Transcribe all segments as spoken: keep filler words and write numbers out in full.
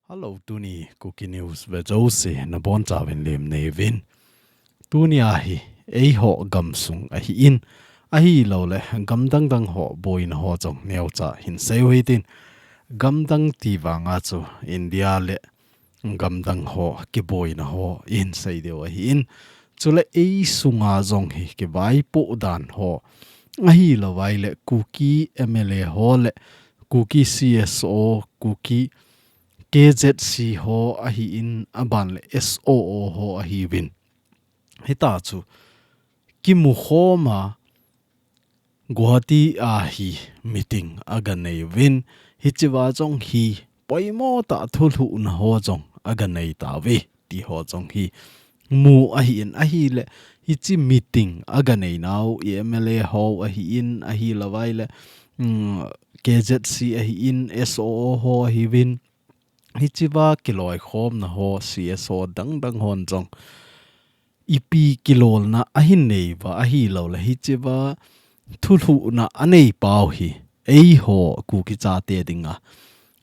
Hello, tuni Kuki News ve jouse nabonchauvin lemna neiyuvin. Tuni ahi, eiho gamsung ahin, ahilouleh gamdang dang ho boina ho jong neocha hinsei u hitin. Gamdang ti vanga chu India le gamdang ho kiboina ho ihinsei diu ahin. Chule eisunga jong hi kivaipoh dan ho, ahilouvai le Kuki M L A ho le Kuki C S O, Kuki K Z C ho ahin, aban le S O O ho ahiuvin. Hitachu kimukhoma Guwahati a hi meeting aganei uvin, hichea jong hi poimo tah thulhuhna ho jong aganei tauve, ti ho jong hi mu ahin, ahile hiche meeting aganei nau M L A ho ahin, ahilouvai le, um, K Z C ahin, S O O ho ahiuvin, hichea kiloikhomna ho C S O dang dang hon jong ipi kilolna ahin neiuva, ahilouleh hichea thulhuhna anei pau hi eiho Kuki chate dinga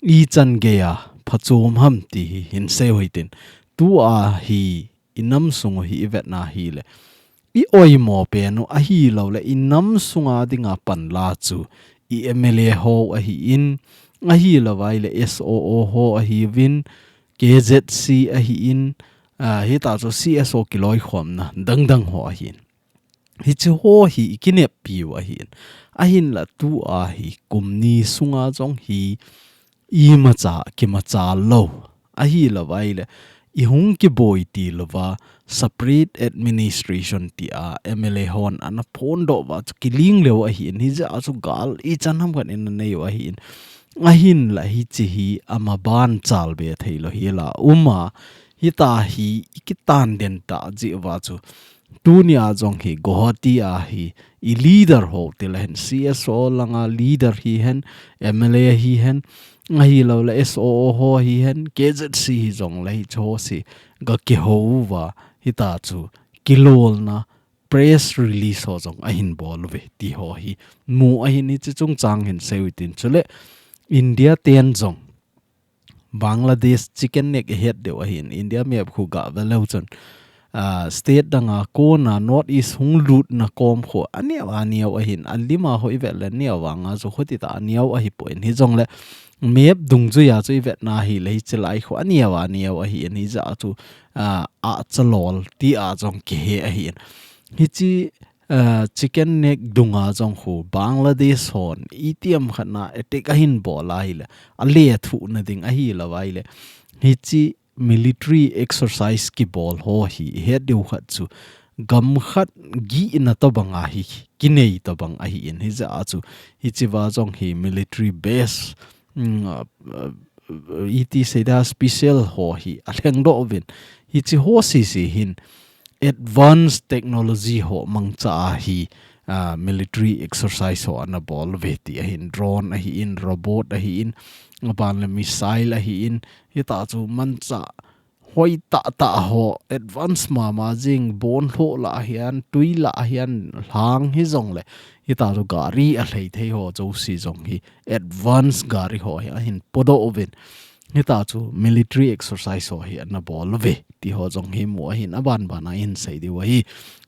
ichan geiya phachom ham ti hi hinsei u hitin. Tua hi inam sung u hi ivetna hile, i oimo pen u ahilouleh inam sunga dinga panla chu i M L A ho ahin, ahilouvai le S O O ho ahiuvin, K Z C ahin, ah, hitachu C S O kiloikhomna dang dang ho ahin. Hiche ho hi ikineppiu ahin. Ahinla tua hi kum ni sunga jong hi imacha kimachal lou, ahilouvai le ihung kiboi tilouva separate administration tia M L A hon ana phondoh uva chu kiling leu ahin, hijeh a chu gal ichan ham khat in anei u ahin. Ahinla hiche hi amaban chalbe theilou hila uma, hita hi ikitan den tah jeh uva chu tunia jong hi Guwahati a hi i leader ho tilehen C S O langa leader hihen, M L A hihen, ahilouleh S O O ho hihen, K Z C hijongle hiche ho si gakihou uva, hitachu kilolna press release ho jong ahin bol uve ti ho hi mu ahin, hiche chungchang hinsei u hitin. Chule India ten jong Bangladesh chicken neck ihet diu ahin, India map khu gave leu chun, ah, state danga kona North East hung lutna kom khu aneo aneo ahin, alima ho ivet le neo vanga chu khuti tah aneo ahipoi, hijongle map dungjuia chu ivetna hile hiche lai khu aneo aneo ahin, hijeh a chu, ah, achalol tia jong kihe ahin. Hiche, ah, chicken neck dunga jong khu Bangladesh hon itiham khatna attack ahin bol ahile, alethuhna ding ahilouvai le hiche military exercise kibol ho hi ihet diu khat chu gam khat gihna tobanga hi kinei tobang ahin, hijeh a chu hichea jong hi military base, um, ah, ah, iti seida special ho hi alhengdoh uvin, hiche ho sese hin advanced technology ho mangcha a hi, ah, military exercise ho ana bol uve ti ahin, drone ahin, robot ahin, aban le missile ahin, hitachu manchah hoitah tah ho, advance mama jing, bonlhoh lah hihen, tui lah hihen, lhang hijongle hitachu gari alhei thei ho jouse jong hi advance gari ho hi ahin podoh uvin, hitachu military exercise ho hi ana bol uve ti ho jong hi mu ahin, aban bana ihinsei diu ahi.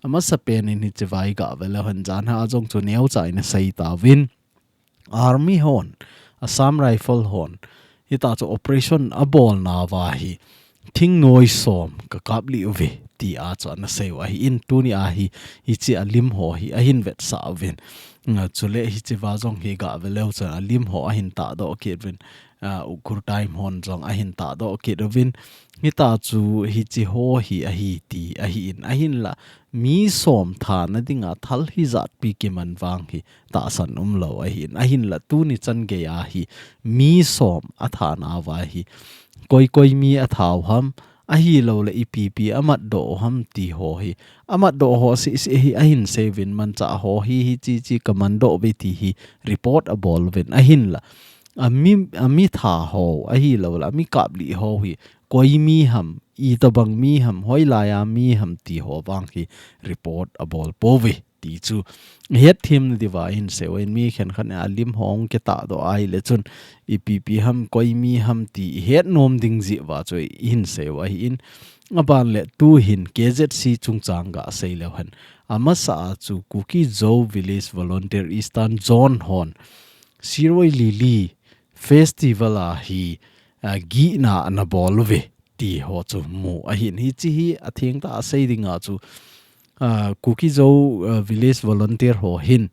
Amasapen in hichea igave leu hen, janhi a jong chu neocha in asei tauvin, Army hon, Assam Rifle hon, hitachu operation abolnauva hi thingnoi som kakaplih uve tia chu ana sei u ahin, tunia hi hiche alim ho hi ahin vetsah uvin. Nga chule hichea jong hi gave leu chun alim ho ahin tahdoh kit uvin, ah, Ukhrul Times hon jong ahin tahdoh kit uvin. Hitachu hiche ho hi ahi ti ahin, ahinla mi som thana dinga thal hijatpi kiman vang hi tahsan umlou ahin, ahinla tuni chan geiya hi mi som athanauva hi koi koi mi athau ham, ahilouleh ipi ipi amatdoh ham ti ho hi, amatdoh ho sese hi ahin sei uvin, manchah ho hi hiche che kamandoh uve ti hi report abol uvin, ahinla ami, ami tha ho ahilouleh ami kaplih ho hi koi mi ham, itobang mi ham, hoilaiya mi ham ti ho vang hi report abol pouve ti chu. Hetthem na diuva ihin seiyu ahin, mi khenkhat in alim hung kitah doh ahile chun ipi ipi ham, koi mi ham ti ihet nom ding jeh uva chu ihin seiyu ahin. Aban le tuhin K Z C chungchang gasei leu hen. Amasa a chu Kuki Zo Village Volunteer Eastern Zone hon Shirui Lily Festival a hi, a, gihna ana bol uve ti ho chu mu ahin. Hiche hi athengtah a sei dinga chu, a, Kuki Zo, a, Village Volunteer ho hin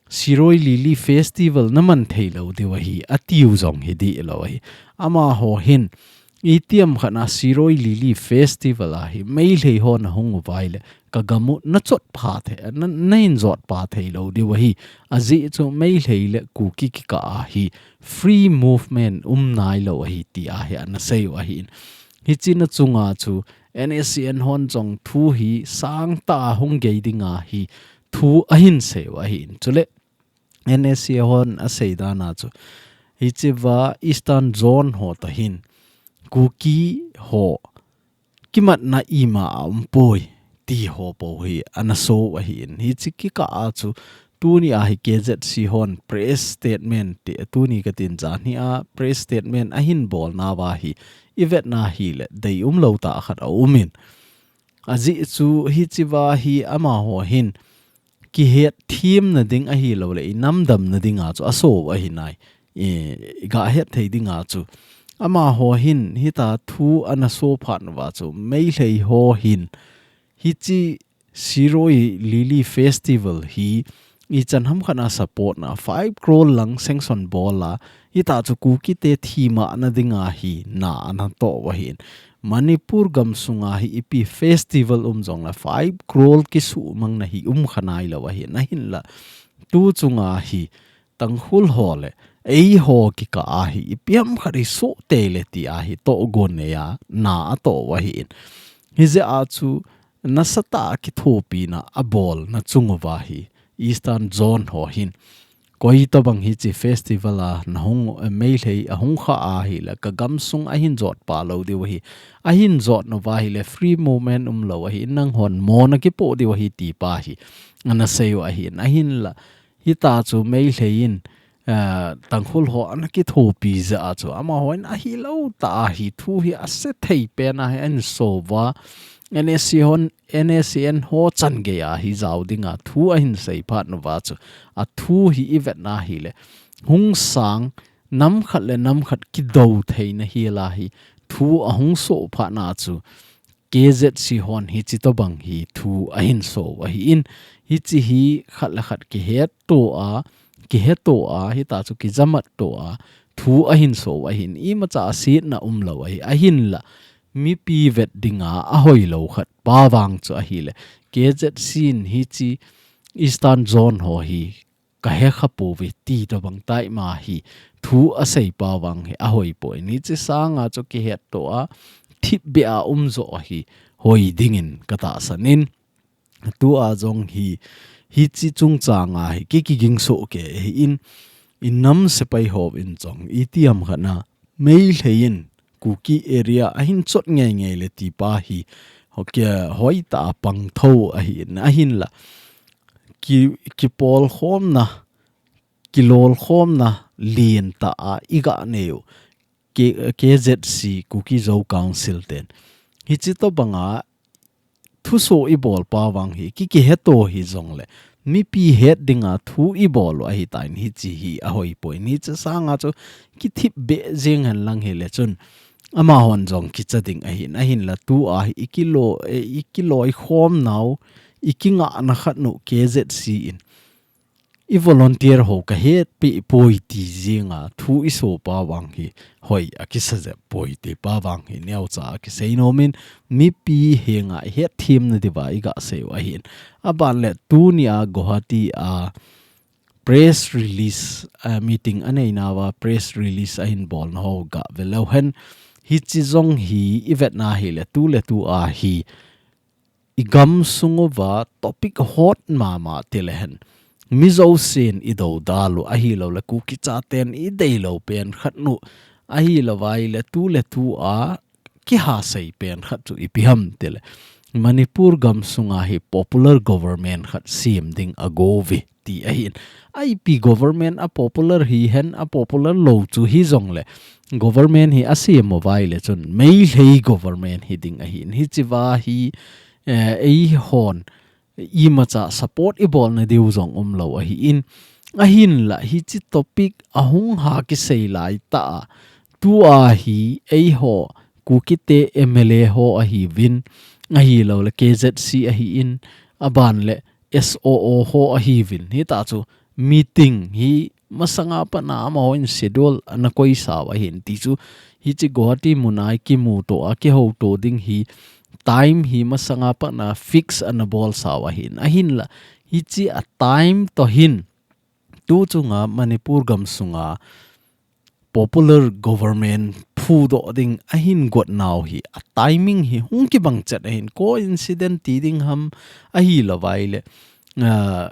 Shirui Lily Festival naman thei lou diu ahi, atiu jong hi dihlou ahi. Amaho hin, itiham khat a Shirui Lily Festival a hi, Meitei ho nahung uva ahile, kagam u nachot pha thei, na, nahin jot pha thei lou diu ahi. Ajeh chu Meitei le Kuki kikah a hi, free movement um nailou ahi ti ahi, ana seiyu ahin. Hiche na chunga chu, N S C N hon jong thu hi sangtah a hung gei dinga hi, thu ahin seiyu ahin. Chule, N S C N hon asei dan a chu, hichea Eastern Zone ho tah hin, Kuki ho kimatna ima aumpoi, ti ho bou hi ana seiyu ahin. Hiche kikah a chu, tuni a hi K Z C hon press statement ti, tuni katin janhi a press statement ahin bolna uva hi, ivetna hile, deium lou tah khat aumin. Ajeh chu hichea hi amaho hin, kihetthem na ding ahilou le, inam damna dinga chu aseiyu ahi nai. I, igahet thei dinga chu. Amaho hin, hitia thu ana seiyu phat uva chu, Meitei ho hin, hiche Shirui Lily Festival hi, ichan ham khat a support na, five crore lang sanction bol a, hitia chu Kuki te thimna dinga hi, na ana toh uva hin. Manipur gamsunga hi ipi festival um jongle five crore kisuhmang na hi um kha nailou ahi, ahinla. Tu chunga hi Tangkhul ho le eiho kikah a hi ipi ham khat hi soh tei le ti a hi tohgon nei a na atoh uva hin. Hijeh a chu nasatah a kithopina abolna chung uva hi Eastern Zone ho hin. Koi tobang hiche festival a nahung, eh, Meitei ahung kha ahile, kagamsung ahin jot pha lou diu ahi. Ahin jot nauva ahile, free movement umlou ahi, nanghon mo nakipoh diu ahi ti pa hi. Ana seiyu ahin, ahinla. Hitia chu Meitei in, eh, Tangkhul ho ana kithopi jeh a chu. Amahon ahilou tah a hi thu hi asei thei pen a hi ahin seiyu va. N S C N hon N S C N ho chan gei a hi jao dinga thu ahin sei phat nauva chu. Athu hi ivetna ahile. Hung sang nam khat le nam khat kidou theina hi la hi. Thu ahung seiyu phat na chu. K Z C hon hiche tobang hi thu ahin seiyu ahin. Hiche hi khat le khat kihetto a, kihetto a, hitia chu kijamatto a, thu ahin seiyu ahin. Imacha asetna umlou ahi, ahinla. Mipi vet dinga ahoilou khat pa vang chu ahile. K Z C in hiche Eastern Zone ho hi kahe khapouve ti tobang tah ma hi thu asei pa vang hi ahoi poi. Hiche sanga chu kihetto a, thipbeh a um jo hi hoi dingin katahsan in. Tua jong hi, hiche chungchang a hi, ki, kiging soh kei ahin, inam sepai hon jong, itiham khat na, Meitei in, Kuki area, ahin chot ngei ngei le ti pa hi, ho kia, hoitah a pang tho ahin, ahinla, ki, kipolkhomna, kilolkhomna, lentah a, iga neiyu, K-, K Z C, Kuki Zo Council ten. Hiche tobanga, thusoh ibol pa vang hi, ki, kihetto hi jongle. Mipi het dinga thu ibol u ahitan hiche hi ahoi poi. Hiche sanga chu kithipbeh jeng hen lang hile chun. Amahon jong kicha ding ahin, ahinla tua hi ikilo, eh, ikiloikhom nau, ikingahna khat nu K Z C in. I volunteer ho kahetpi poi ti jinga thu iseiyu pa vang hi hoi akisa jep poi ti pa vang hi neocha akisei nomin mipi henga ihetthem na diuva iga seiyu ahin. Aban le tunia Guwahati a press release, a meeting anei nauva press release ahin bolna ho ga ve leu hen. Hiche jong hi ivetna hile tu le tua hi igamsung uva topic hot mama ti le hen. Mi jousen idodal u ahilou le Kuki chaten ideilou pen khat nu ahilou vai le tu le tua kihasei pen khat chu ipi ham ti le. Manipur gam sunga hi popular government khat sem ding ago uve ti ahin. Ipi government a popular hihen, a popular lou chu hijongle government hi asem uva ahile chun Meitei government hiding ahin. Hichea hi, eh, eihon imacha support ibolna diu jong umlou ahin. Ahinla hiche topic ahung ha kisei laitah a, tua hi eiho Kukite M L A ho ahiuvin, ahilouleh K Z C ahin, aban le S O O ho ahiuvin. Hitachu meeting hi masanga patna amahon schedule ana koisau ahin tichu, hiche Guwahati muna kimuto a kihouto ding hi time hi masanga patna fix ana bolsau ahin. Ahinla hiche a time toh hin tuchunga Manipur gam sunga popular government phudoh ding ahin gotnau hi, a timing hi hung kibang chet ahin. Coincidence ti ding ham, ahilouva ahile, ah,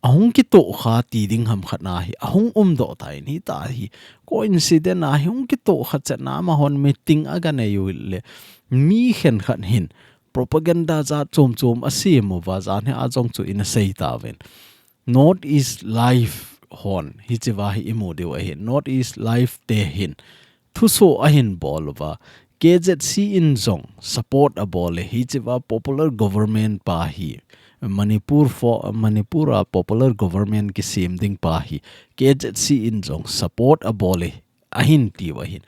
ahung kitohkha ti ding ham khatna hi ahung umdoh tan, hita hi coincidence ahi. Hung kitohkha chetna amahon meeting aga nei uleh mi khenkhat hin propaganda jat chom chom asem uva, jan hi a jong chu ina sei tauvin. North East Live hon hichea hi imu diu ahin. North East Live te hin thuso ahin bol uva, K Z C in jong support abol e, hichea popular government pa hi, Manipur fo-, Manipur a popular government kisem ding pa hi K Z C in jong support abol e, ahin tiu ahin.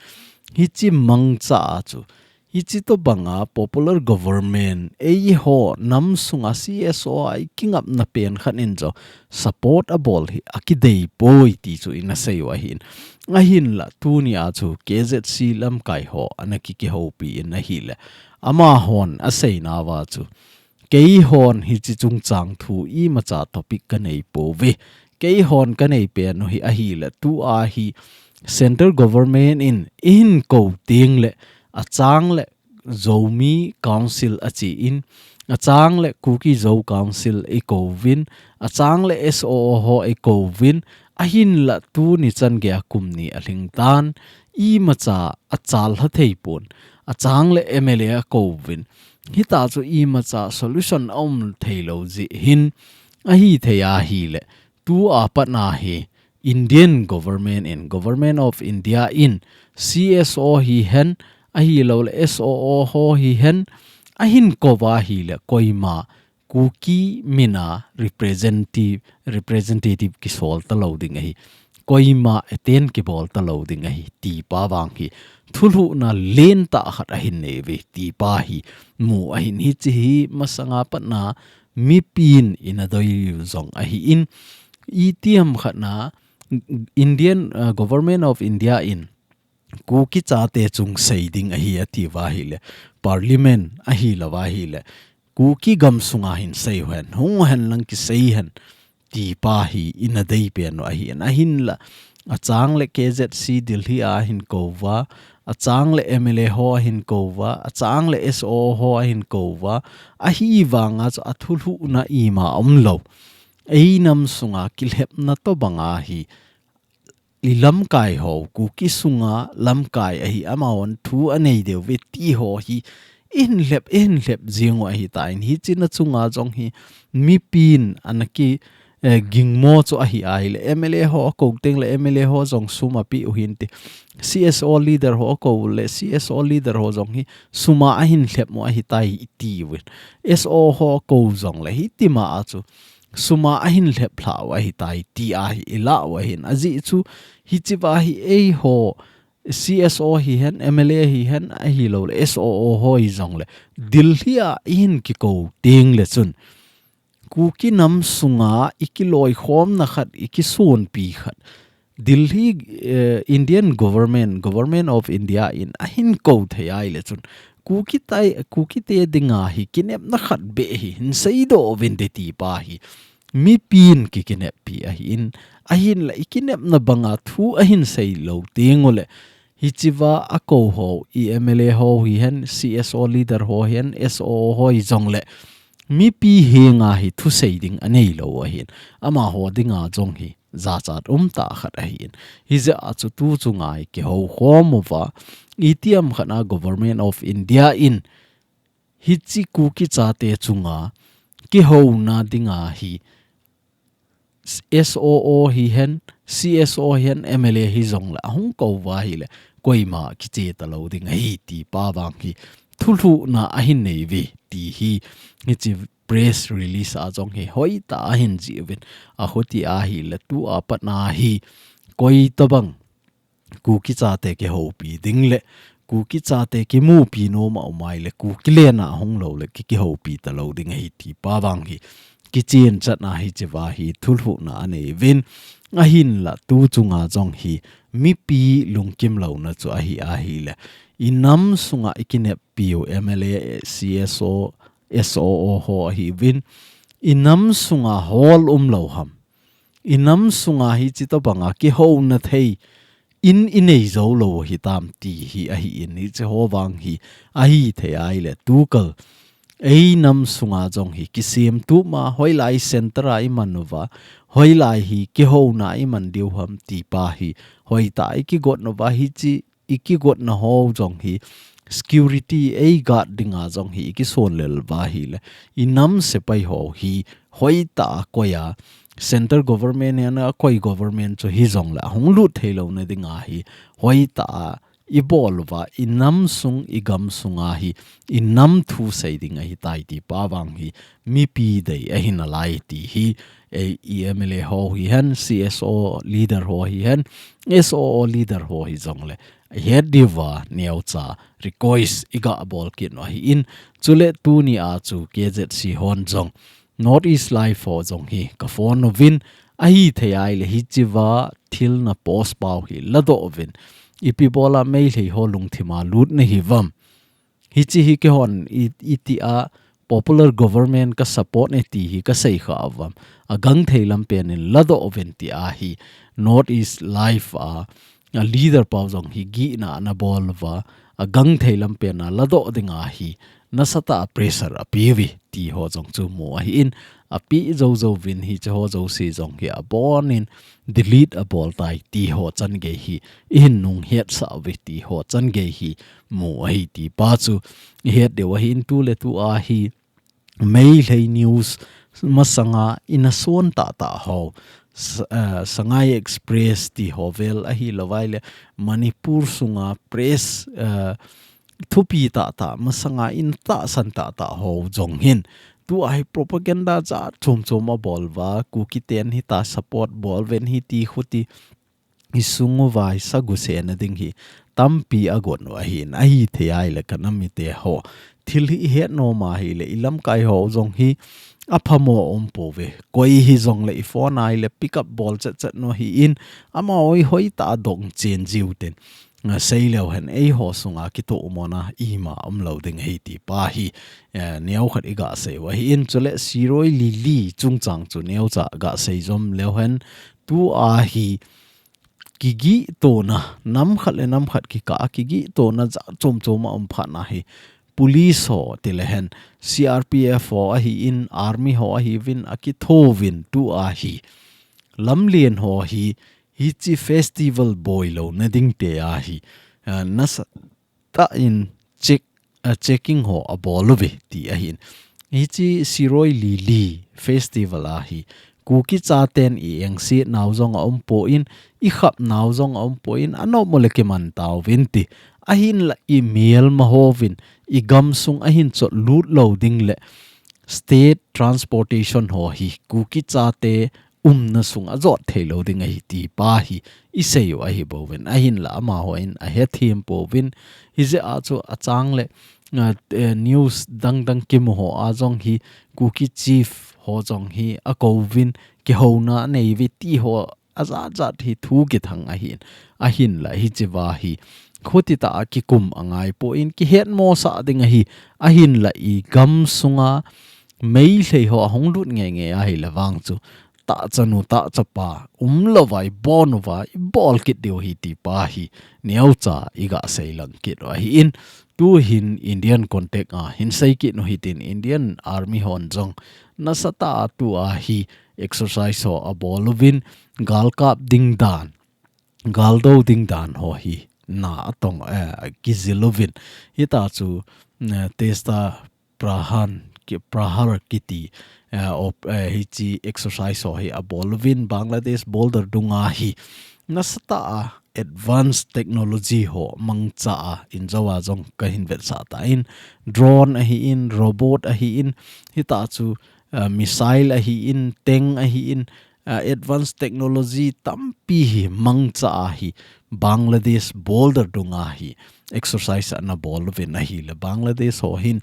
Hiche mangcha a chu, hiche tobanga popular government eiho nam sunga C S O a ikingapna pen khat in jong support abol hi akidei poi ti chu ina sei u ahin. Ahinla tunia chu K Z C lamkai ho ana ki, kihoupi in ahile, amahon aseinauva chu, keihon hiche chungchang thu imacha topic kanei pouve. Keihon kanei pen u hi ahile, tua hi central government in eihin kou tengle, achang le Zomi Council achen, achang le Kuki Zo Council ikouvin, achang le S O O ho ikouvin, ahinla tuni chan geiya kum ni alhing tan, imacha achalha thei pon, achang le M L A akouvin. Hitachu imacha solution aum theilou jeh hin, ahithei ahile, tua patna hi Indian government in, Government of India in, C S O hihen, ahilouleh S O O ho hihen, ahin kouva ahile, koima Kuki mina representative, representative kisol talou ding ahi. Koima attend kibol talou ding ahi, ti pa vang hi thulhuhna lentah khat ahin nei uve, ti pa hi mu ahin. Hiche hi masanga patna mipin ina deiu jong ahin, itiham khatna Indian, uh, Government of India in Kuki chate chung sei ding ahi atiuva ahile, Parliament ahilouva ahile, Kuki gam sunga hin sei uhen, hung uhen lang kisei hen, ti pa hi ina dei pen u ahin. Ahinla, achang le K Z C Delhi a ahin kouva, achang le M L A ho ahin kouva, achang le S O O ho ahin kouva, ahivanga chu athulhuhna ima umlou. Ei nam sunga kilhepna tobanga hi, ilamkai ho, Kuki sunga lamkai ahi, amahon thu anei diu ve ti ho hi, ihin lhep, ihin lhep jing u ahitan, hichea chunga jong hi, mipin ana ki, eh, gingmo chu ahi ahile, M L A ho akou tengle M L A ho jong sum apeh u hinte, C S O leader ho akou le, C S O leader ho jong hi, suma ahin lhep u ahitai iti uvin. S O O ho akou jongle, hitima a chu, suma ahin lhep lhah u ahitai, ti ahi, ilah u ahin. Ajeh chu, hichea hi eiho, C S O hihen, M L A hihen, ahilouleh, S O O ho hijongle, Delhi a ihin kikou tengle chun, Kuki nam sunga ikiloikhomna khat, ikisonpi khat, Delhi, eh, Indian government, Government of India in ahin kou thei ahile chun, Kuki tai, Kukite dinga hi kinepna khat beh hi, hin seidoh uvinte ti pa hi, mipin kikineppi ahin, ahinla ikinepna banga thu ahin seilou tengule, hichea akou ho, i M L A ho hihen, C S O leader ho hihen, S O O ho hijongle, mipi henga hi thusei ding aneilou ahin, amaho dinga jong hi jachat umtah khat ahin. Hijeh a chu tuchunga hi kihoukhom uva, itiham khatna Government of India in hichi Kuki chate chunga kihouna dinga hi S O O hihen, C S O hihen, M L A hijongle ahung kouva ahile koima kiche talou ding ahi ti pa vang hi thulhuhna ahin neiuve ti hi, hichi press release a jong hi hoitah a ahin jih uvin, achuti ahile tua patna hi koi tobang Kuki chate kihoupi ding le Kuki chate kimupi nom a um ahile Kuki lena ahung lou le ki, kihoupi talou ding ahi ti pa vang hi kichen chatna hichiva hi thulhuhna aneiuvin, ahinla tu chunga jong hi mipi lungkim louna chu ahi ahile, i nam sunga i kineppiu M L A, C S O, S O O ho ahiuvin, i nam sunga hol umlou ham, i nam sunga hichi tobanga kihouna thei in i nei jou lou hitam ti hi ahin, hichi ho vang hi ahithei ahile tukal ei nam sunga jong hi kisemtup ma, hoilai center a i man uva, hoilai hi kihouna i man diu ham ti pa hi hoitah a i kigot uva, hichi i kigotna ho jong hi security ei guard dinga jong hi i kison lel uva ahile i nam sepai ho hi hoitah a koi a, central government hihen a koi government chu hijongle ahung lut theilouna dinga hi hoitah a i bol uva, i nam sung, i gam sunga hi i nam thu sei ding ahitai ti pa vang hi mipi dei ahi nalai ti hi, ei, i M L A ho hihen, C S O leader ho hihen, S O O leader ho hijongle het diuva neocha request i gabol kit u ahin, chule tuni a chu K Z C hon jong North East Live ho jong hi ka phone uvin, ahithei ahile hichiva thilna post pau hi ladoh uvin, ipi bola Meitei ho lungthima lut nahiuvam, hichi hi keihon i, iti a popular government ka support e ti hi ka seikha uvam, agangthei lampen in ladoh uvin ti ahi. North East Live a, a leader pau jong hi gihna ana bol uva, agangthei lampen a ladoh dinga hi nasatah a pressure apiuve ti ho jong chu mu ahin, api jou jouvin hichi ho jouse jong hi abonin delete abol tai ti ho changei hi i hin nunghetsah uve ti ho changei hi mu ahi ti pa chu i het diu ahin, tuletua hi Meitei news masanga i nason tahtah ho, S-, eh, Sangai Express ti ho vel ahilou vaile Manipur sunga press, eh, thupi tahtah masanga i natahsan tahtah ho jong hin tua hi propaganda jat chom chom abol uva, Kuki ten hitia support bol uvin hiti khuti, i sung uva i sagusenna ding hi tampi agot u ahin, ahithei ahile ka nam mite ho, thil hi i het nom ahile i lamkai ho jong hi aphamo umpouve. Koi hijongle i phone ahile pick up bol chet chet u ahin, amaho hi hoitah a dong chen jiu tin, a, seileu hen eiho sunga kitohmona ima umlou ding ahi ti pa hi, eh, neokhat i gasei u ahin, chule Siroi Lily chungchang chu neocha gasei jom leu hen, tua hi kigih tona, nam khat le nam khat kikah a kigih tona jat chom chom aum phat na hi, police ho tile hen, C R P F ho ahin, army ho ahiuvin, akithouvin tua hi lamlen ho hi, hichi festival boilouna dingte ahi, ah, nasatah in check, ah, checking ho abol uve ti ahin. Hichi Siroi Lily festival a hi Kuki chaten i engset nau jong aumpon, i khap nau jong aumpon, anom u le kiman tauvin ti. Ahinla i melma hovin i gamsung ahin chotlut lou ding le state transportation ho hi Kuki chate umna sung ajot theilou ding ahi ti pa hi i sei u ahi bouvin, ahinla amahon ahethem pouvin, hijeh a chu achang le, ah, eh, news dang dang kimu ho a jong hi Kuki chief ho jong hi akouvin kihouna aneiuve ti ho ajat jat hi thu kithang ahin, ahinla hichiva hi khuti tah a kikum angaipon kihetmosah ding ahi, ahinla i gamsunga Meitei ho ahung lut ngei ngei ahile vang chu tahchanu tahchapa umlouva i bon uva i bol kit diu ahi ti pa hi neocha i gasei lang kit u ahin, tuhin Indian context a hin sei kit u hitin Indian Army hon jong nasatah a tua hi exercise ho abol uvin galkap ding dan, galdou ding dan ho hi na atong, eh, kijil uvin. Hitia chu, eh, Teesta Prahan, ki, Prahar kiti, eh, op, eh, hichi exercise ho hi abol uvin Bangladesh border dunga hi nasatah a advanced technology ho mangcha a, injo a jong kahin vetsah tan, drone ahin, robot ahin, hitachu, eh, missile ahin, tank ahin, eh, advanced technology tampi hi mangcha a hi Bangladesh border dunga hi exercise anabol uvin ahile Bangladesh ho hin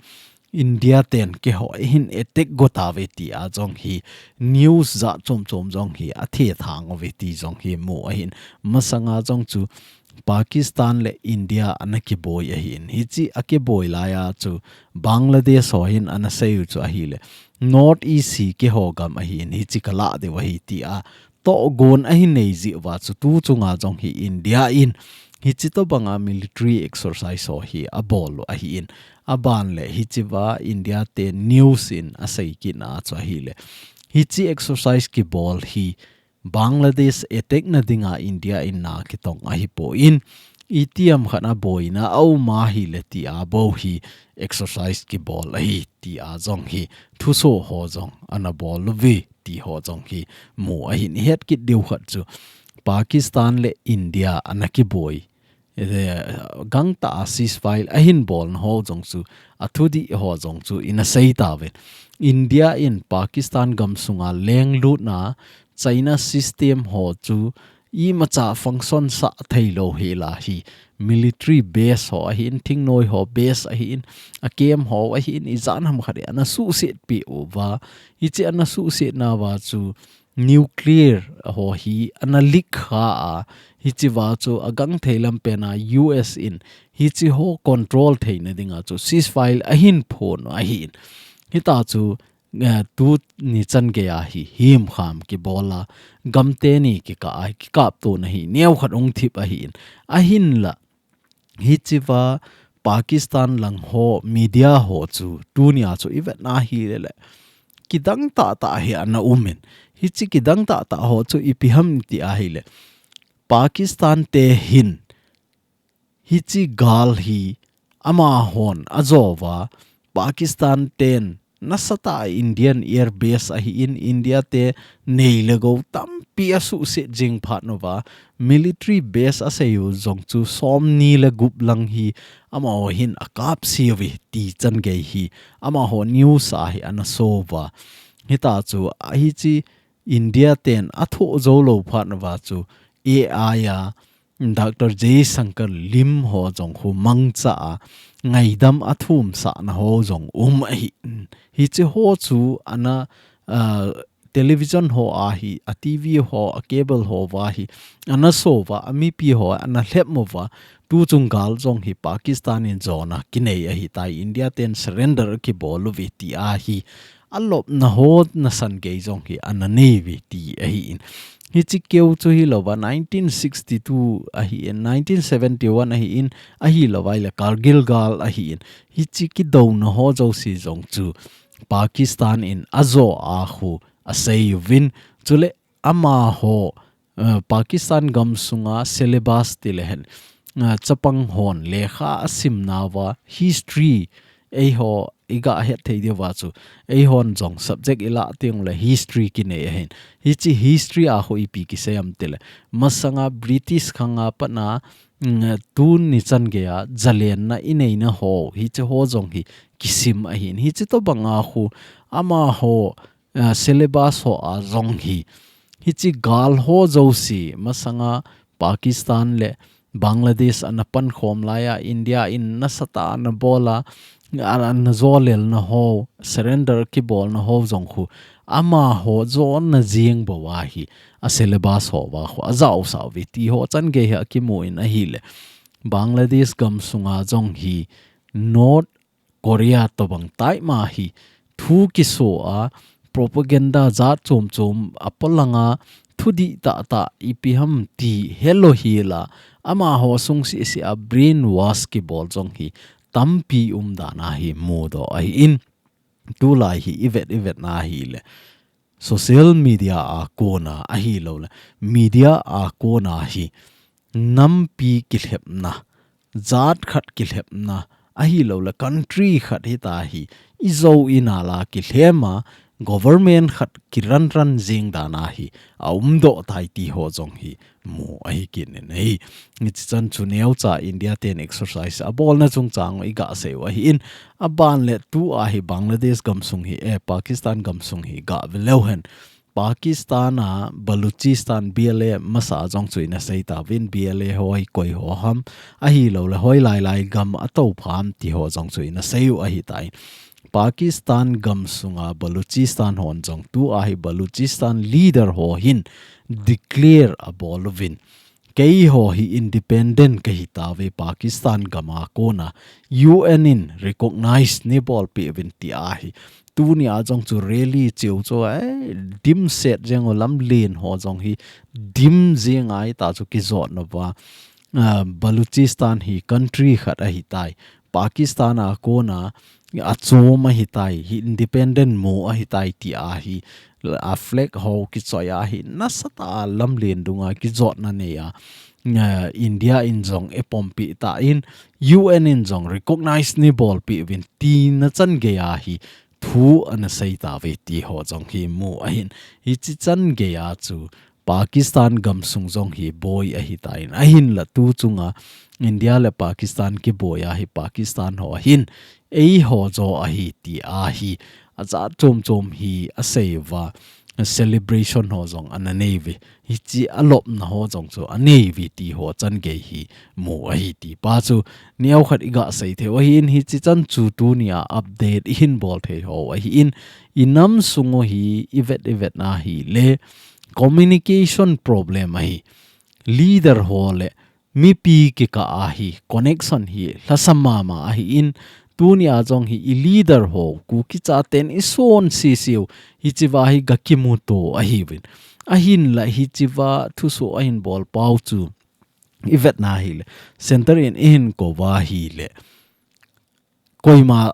India ten keiho hin attack got uve tia jong hi news jat chom chom jong hi athethang uve ti jong hi mu ahin. Masanga jong chu Pakistan le India anakiboi ahin. Hichi akiboi laiya chu Bangladesh ho hin anaseiyu chu ahile North East hi keiho gam ahin, hichi kalah diu ahi tia tohgon ahin nei jeh uva chu tu chunga jong hi India in hichi tobanga military exercise ho hi abol u ahin. Aban le hichiva India te news in asei kit na chu ahile hichi exercise kibol hi Bangladesh attack na dinga India in na kitong ahipon, itiham khat a boina aum ahile tia bou hi exercise kibol ahi tia jong hi thuso ho jong anabol uve ti ho jong hi mu ahin. Ihet kit diu khat chu Pakistan le India anakiboi, eh, gangtah a ceasefire ahin bolna ho jong chu, athudih ho jong chu inasei tauvin. India in Pakistan gamsunga lenglutna China system ho chu imacha function sah theilou hela hi military base ho ahin, thingnoi ho base ahin, a camp ho ahin, ijat ham khat in anasuhset peh uva. Hichi anasuhset nauva chu nuclear ho hi ana leak kha a, hichiva chu agangthei lampen a U S in hichi ho control theina dinga chu ceasefire ahin phong ahin. Hitachu, eh, tuni chan geiya hi himkham kibol a, gam teni kikah a, kikaptona hi neokhat hung thip ahin. Ahinla, hichiva Pakistan lang ho media ho chu tunia chu ivet na hilele kidang tahtah hi ana umin. Hichi kidang tahtah ho chu ipi ham ti ahile Pakistan te hin hichi gal hi amahon ajouva, Pakistan ten nasatah a Indian Air Base ahin, India te nei le gou tampi asuhset jing phat uva, military base aseiyu jong chu somni le gup lang hi amaho hin akapse uve ti chan gei hi amaho news a hi ana so uva. Hitachu ahi chi India ten athoh jou lou phat uva chu A I a Doctor Jaishankar lim ho jong khu mangcha a ngaidam athumsah na ho jong um ahi. Hichi ho chu ana, ah, television ho a hi, a T V ho, a cable ho uva hi, ana so uva, a mipi ho ana lhep mo uva, tu chung gal jong hi Pakistan in jona kinei ahitai, India ten surrender kibol uve ti a hi, alopna ho nasan gei jong hi ana nei uve ti ahin. Hichi keu chu hilouva, nineteen sixty-two ahin, nineteen seventy-one ahin, ahilouva ile Kargil gal ahin. Hichi kidouna ho jouse jong chu Pakistan in ajo a khu asei uvin. Chule amaho, eh, Pakistan gamsunga syllabus ti le hen, eh, chapang hon lekha asim nauva history eiho iga het thei diuva chu, eihon jong subject ilah teng le history kinei ahin. Hichi history a khu ipi kisei am ti le, masanga British khanga patna, mm, tuni chan geiya jalenna inei na ho, hichi ho jong hi kisim ahin. Hichi tobanga khu amaho, ah, syllabus ho a jong hi, hichi gal ho jouse, masanga Pakistan le Bangladesh ana pankhom laiya, India in nasatah a ana bol a, ana, ana jolel na ho, surrender kibol na ho jong khu, amaho jona jeng bou a hi, a syllabus ho uva khu ajaosah uve ti ho chan gei hi akimu in ahile, Bangladesh gamsunga jong hi North Korea tobang taima hi thu kiso a, propaganda jat chom chom a polanga, thudih tahtah ipi ham ti helou hela, amaho sung sisi a brainwash kibol jong hi tampi um dan a hi mudoh ahin. Tulai hi ivet ivet na hile social media a kona ahilou le media a kona hi nampi kilhepna, jat khat kilhepna, Ahilouleh country khat hita hi, i Zo in a la kilhem a, government khat kiran ran jing dan a hi, a umdoh tai ti ho jong hi, mu ahi kit in ahi. Hichi chan chu neocha India ten exercise a bolna chungchang i ga sei u ahi in, a ban le tu a hi Bangladesh gamsung hi, eh, Pakistan gamsung hi ga ve leu hen. Pakistan a Baluchistan B L A masa jong chu ina sei ta vin B L A ho hi koi ho ham, ahilouleh hoilai lai gam a to pham ti ho jong chu ina sei u ahi tai. Pakistan gamsunga Baluchistan hon jong tu a hi Baluchistan leader ho hin declare a bol uvin. Kei ho hi independent ka hi ta ve Pakistan gam a kona U N in recognize ni bolpi uvin ti a hi. Tuni a jong chu rally chiu chu, eh, dim set jeng u lamlen ho jong hi dim jeng a hi ta chu kijot na va. Ah, Baluchistan hi country khat ahi tai. Pakistan a kona a chom ahi tai, hi independent mo ahi tai ti a hi, a flag ho kichoi a hi, nasatah a lamlen dunga kijotna nei a, eh, India in jong e pompi ta in, U N in jong recognize ni bolpi uvin tina chan gei a hi, thu ana sei ta ve ti ho jong hi mu ahin. Hichi chan gei a chu Pakistan gamsung jong hi boi ahi ta in. Ahin la tu chunga India le Pakistan kiboi a hi Pakistan ho ahin. Ei ho jo ahi ti a hi. A jat chom chom hi a sei va. Celebration ho jong ana nei ve. Hichi a lopna ho jong chu a nei ve ti ho chan gei hi mu ahi ti pa chu. Neo khat i ga sei thei u ahi in hichi chan chu tuni a update i hin bol thei ho ahi in. I nam sung u hi i vet i vet na hi le communication problem ahi. Leader ho le mipi kikah a hi connection hi lhasam mama ahi in tuni a jong hi i leader ho Kuki chaten i son sisiu hichi va hi ga kimu to ahi vin. Ahin la hichi va thuso ahin bol pau chu i vet na hi le center in i hin ko va hi le koima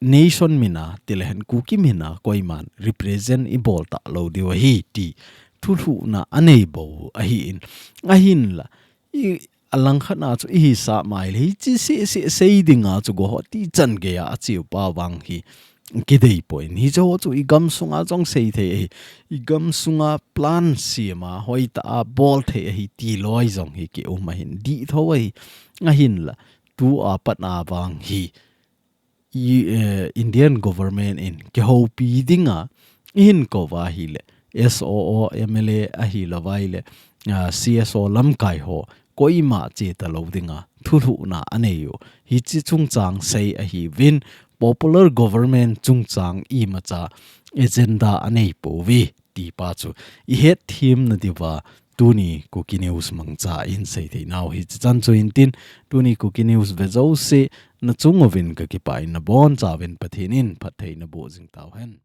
nation mina, ti le hen Kuki mina, koiman represent i bol ta lo diu ahi ti. Thulhuhna a nei bou ahi in. Ahin la, i a lang khat na chu i hi sa mai le, hichi si, si, sei ding a chu go ho ti chan gei a a chiu pa vang hi. Kidei poi in. Hichi ho chu i gam sunga jong sei thei ahi. I gam sunga plan siam a, hoi ta a, bol thei ahi ti loi jong hi ki um ahin. Di tho ahi. Ahin la, tu a pat a vang hi. I, eh, Indian government in kihoupi dinga, i hin ko va hi le, S O O, M L A ahi lo vai le, ah, C S O lamkai ho, koima che ta lo dinga, thulhuhna a nei u. Hichi chungchang sei ahi vin, popular government chungchang imacha agenda a nei pou ve. Ti pa chu i het thim na diu va tuni Kuki News mangcha in sei thei nau hichi chan chu in tin tuni Kuki News ve zo se na chung uvin ka kipa in na bon cha uvin Pathen in phatthei na boh jing tau hen.